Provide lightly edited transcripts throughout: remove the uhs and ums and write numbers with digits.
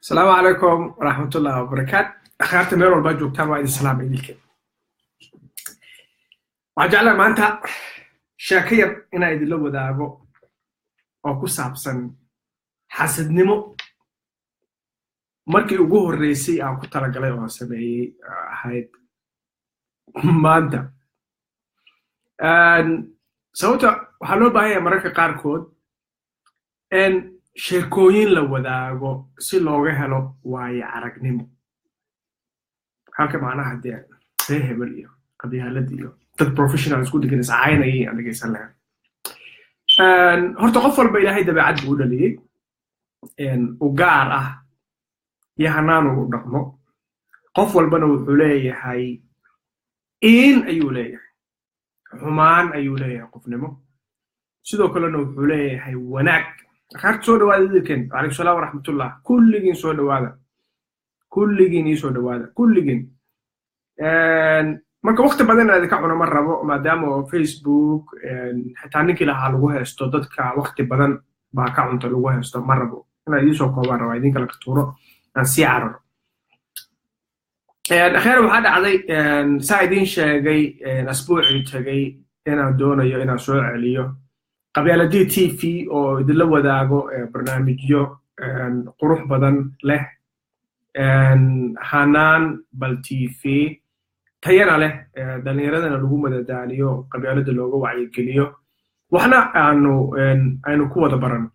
Asalaamu calaykum waraxmatullahi wabarakaat. Akhyaarta meel walbaa joogtaan, waa idin salaama idinka. Waxaan jeclaa maanta sheeko yar inaan idinla wadaago oo ku saabsan xasidnimo. Markii ugu horreysay aan ku talagalay oo aan sameeyey ahayd maanta. Sababta waxaa loo baahan yahay mararka qaarkood in sheekooyin la wadaago si looga helo waayo aragnimo, halka macnaha dee ree hebel iyo qabyaalad iyo dad professional isku degan iscaynayay aan dhegeysan lahayn. Horta qof walba Ilaahay dabeecad buu u dhaliyey u gaar ah iyo hanaan uu u dhaqmo. Qof walbana wuxuu leeyahay in ayuu leeyahay xumaan, ayuu leeyahay qofnimo, sidoo kalena wuxuu leeyahay wanaag. Akhyaarta, soo dhawaada idinkan. Calaykum salaam waraxmatullah. Kulligiin soo dhawaada, kulligiin ii soo dhawaada, kulligiin. Marka waqti badan inaad idinka cuno ma rabo, maadaama oo Facebook xitaa ninkii lahaa lagu haysto, dadka waqti badan baa ka cunta lagu haysto. Ma rabo inaan idiin koobaan, rabaa idin kala tuuro, aan sii cararo. Akheer, waxaa dhacday, saa idiin sheegay asbuucii tegay, inaan doonayo inaan soo celiyo Qabyaaladii TV oo idinla wadaago barnaamijyo qurux badan leh, hanaan bal TV tayana leh, dhallinyaradana lagu madadaaliyo, qabyaalada looga wacyigeliyo, waxna aanu aynu ku wada barano.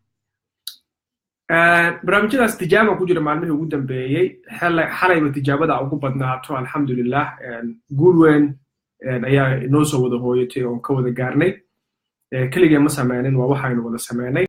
Barnaamijyadaas tijaaba ku jira maalmihii ugu dambeeyey. Xalayba tijaabada ugu badnaato, alxamdulilah, guul weyn ayaa inoo soo wada hooyatay oon ka wada gaarnay. Keligee ma sameynin, waa waxaynu wada sameynay.